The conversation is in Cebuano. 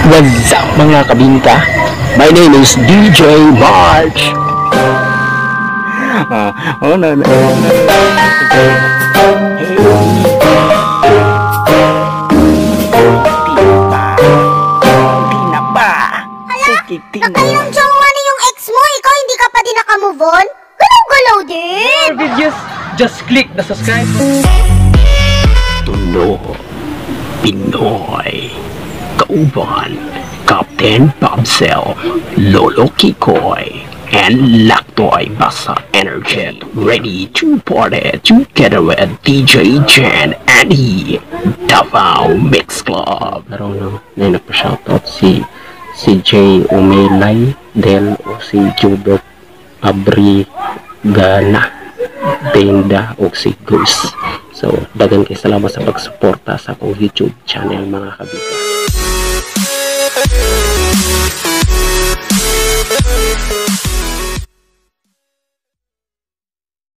What's up, mga kabinta? My name is DJ March. Ah, oh, no. Hey. Di pa. Di na ba? Sige, di na. Nakailang jowa na yung ex mo, ikaw hindi ka pa din nakamove on? Galaw-galaw din! More videos, just click the subscribe Tuno Pinoy Kauban Captain Bobsel, Lolo Kikoy, and Lactoy Basa Energy, ready to party together with DJ Jen and he Davao Mix Club. Karon, no, na nagpa-shoutout si Jay Umelay Del o si Jubert Abri Gana Denda o si Goose. So, daghan kay salamat sa pagsuporta sa akong YouTube channel, mga kabita.